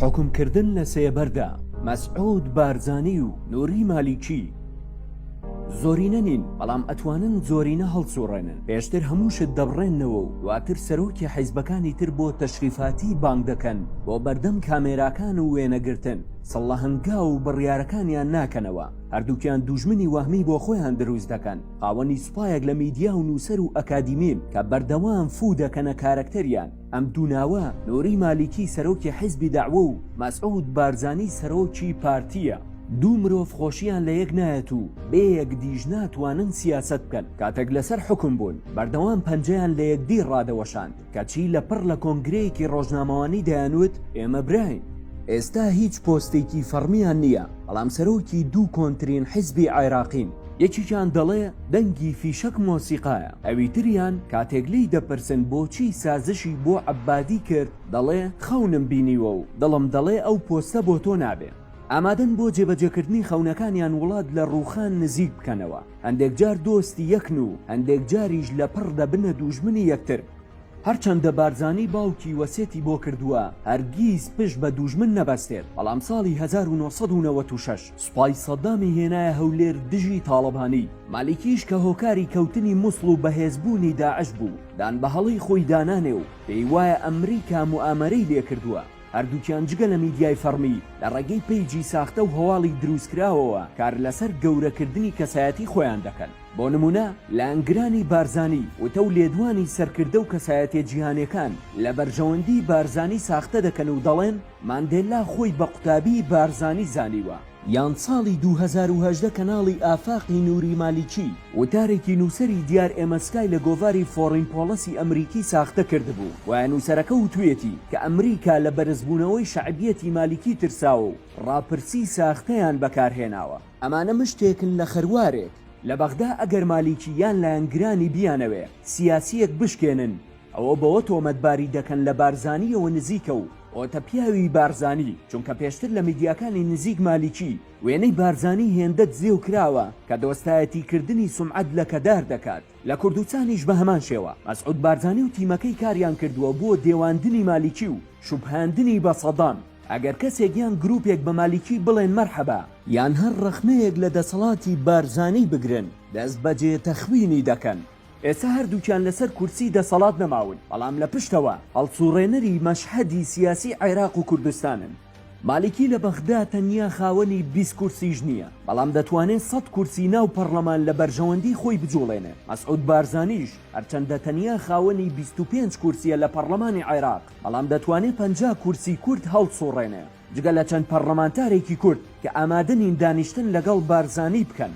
حوکم کردن لە سێبەردا، مەسعود بارزانی و نوری مالیکی زۆرینە نین، بەڵام ئەتوانن زۆرینە هەڵسوڕێنن، پێشتر هەموو شت دەبڕێننەوە و دواتر سەرۆکی حیزبەکانی تر بۆ تەشریفاتی بانگ دەکەن بۆ بەردەم کامێراکان و وێنەگرتن، سڵ لە هەنگاو و بڕیارەکانیان ناکەنەوە، هەردووکیان دووژمنی وەهمی بۆ خۆیان دروست دەکەن، خاوەنی سوپایەک لە میدیا و نووسەر و ئەکادیمین کە بەردەوام فوو دەکەنە کارەکتەریان. ئەم دوو ناوە نوری مالیکی سەرۆکی حیزبی دەعوە و مەسعود بارزانی سەرۆکی پارتییە. دوو مرۆڤ خۆشیان لە یەک نایەت و بێ یەکدیش ناتوانن سیاسەت بکەن. کاتێک لەسەر حوکم بوون بەردەوام پەنجەیان لە یەکدی ڕادەوەشاند، کەچی لە پڕ لە کۆنگرەیەکی ڕۆژنامەوانی دەیانوت ئێمە براین. ئێستا هیچ پۆستێکی فەڕمیان نییە، بەڵام سەرۆکی دوو کۆنترین حیزبی عێراقین. یەکێکیان دەڵێ دەنگی فیشەک مۆسیقایە، ئەوی تریان کاتێک لێی دەپرسن بۆچی سازشی بۆ عەبادی کرد، دەڵێ خەونم بینیوە و دڵم دەڵێ ئەو پۆستە بۆ تۆ نابێ. ئامادەن بۆ جێبەجێکردنی خەونەکانیان وڵات لە ڕووخان نزیک بکەنەوە. هەندێک جار دۆستی یەکن و هەندێک جاریش لەپڕ دەبنە دووژمنی یەکتر. هەرچەندە بارزانی باوکی وەسێتی بۆ کردووە هەرگیز پشت بە دووژمن نەبەستێت، بەڵام ساڵی 1996 سوپای سەدامی هێنایە هەولێر دژی تاڵەبانی، مالیکیش کە هۆکاری کەوتنی موسڵ و بەهێزبوونی داعش بوو، دان بە هەڵەی خۆی دانانێ و پێی وایە ئەمریکا موئامەرەی لێکردووە. هەردووکیان جگە لە میدیای فەڕمی، لە ڕێگەی پەیجی ساختە و هەواڵی دروستکراوەوە کار لەسەر گەورەکردنی کەسایەتی خۆیان دەکەن. بۆ نموونە لایەنگرانی بارزانی وتە و لێدوانی سەرکردە و کەسایەتیە جیهانیەکان لە بەرژەوەندی بارزانی ساختە دەکەن و دەڵێن ماندێلا خۆی بە قوتابی بارزانی زانیوە. یان ساڵی 2018 کەناڵی ئافاقی نوری مالیکی وتارێکی نووسەری دیار ئێمەسکای لە گۆڤاری فۆڕین پۆڵەسی ئەمریکی ساختە کردبوو گوایە نووسەرەکە وتویەتی کە ئەمریکا لە بەرزبوونەوەی شەعبیەتی مالیکی ترساوە و ڕاپرسی ساختەیان بەکارهێناوە. ئەمانە مشتێکن لە خەروارێک. لە بەغدا ئەگەر مالیکی یان لایەنگرانی بیانەوێ سیاسییەک بشکێنن، ئەوە بەوە تۆمەتباری دەکەن لە بارزانییەوە نزیکە و بۆتە پیاوی بارزانی، چونکە پێشتر لە میدیاکانی نزیک مالیکی وێنەی بارزانی هێندە دزێو کراوە کە دۆستایەتی کردنی سومعەت لەکەدار دەکات. لە کوردستانیش بە هەمان شێوە مەسعود بارزانی و تیمەکەی کاریان کردووە بۆ دێواندنی مالیکی و شوبهاندنی بە سەدام. ئەگەر کەسێک یان گروپێک بە مالیکی بڵێن مەرحەبا، یان هەر ڕەخنەیەک لە دەسەڵاتی بارزانی بگرن، دەستبەجێ تەخوینی دەکەن. ئێستا هەردووکیان لەسەر کورسی دەسەڵات نەماون، بەڵام لە پشتەوە هەڵسوڕێنەری مەشهەدی سیاسی عێراق و کوردستانن. مالیکی لە بەغدا تەنیا خاوەنی 20 کورسیش نییە، بەڵام دەتوانێت 100 کورسی ناو پەڕلەمان لە بەرژەوەندی خۆی بجوڵێنێ. مەسعود بارزانیش هەرچەندە تەنیا خاوەنی 25 کورسییە لە پەڕلەمانی عێراق، بەڵام دەتوانێ 50 کورسی کورد هەڵسوڕێنێ، جگە لە چەند پەڕلەمانتارێکی کورد کە ئامادە نین دانیشتن لەگەڵ بارزانی بکەن.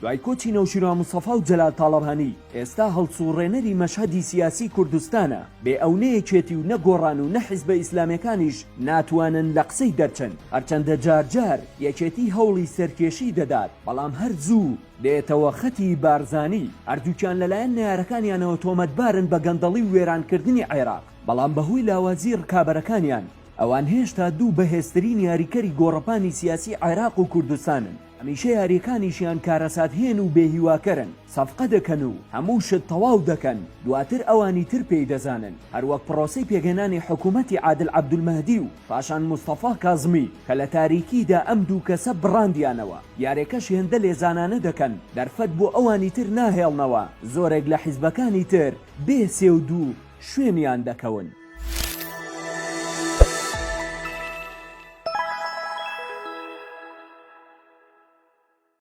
دوای کۆچی نەوشیروان مستەفا و جەلال تاڵەبانی، ئێستا هەڵسوڕێنەری مەشهەدی سیاسی کوردستانە، بێ ئەو نە یەکێتی و نە گۆڕان و نە حیزبە ئیسلامیەکانیش ناتوانن لە قسەی دەرچن، هەرچەندە جار جار یەکێتی هەوڵی سەرکێشی دەدات، بەڵام هەر زوو دێتەوە خەتی بارزانی، هەردووکیان لەلایەن نەیارەکانیانەوە تۆمەتبارن بە گەندەڵی و وێرانکردنی عێراق، بەڵام بەهۆی لاوازی ڕکابەرەکانیان، ئەوان هێشتا دوو بەهێزترین یاریکەری گۆڕەپانی سیاسی عێراق و کوردستانن. هەمیشە یاریەکانیشیان کارەساتهێن و بێهیواکەرن، سەفقە دەکەن و هەموو شت تەواو دەکەن، دواتر ئەوانی تر پێی دەزانن، هەروەک پڕۆسەی پێکهێنانی حکومەتی عادل عەبدولمەهدی و پاشان مستەفا کازمی کە لە تاریکیدا ئەم دوو کەسە بڕاندیانەوە، یارێکەش هێندە لێزانانە دەکەن دەرفەت بۆ ئەوانی تر ناهێڵنەوە، زۆرێک لە حیزبەکانی تر بێ سێ و دوو شوێنیان دەکەون.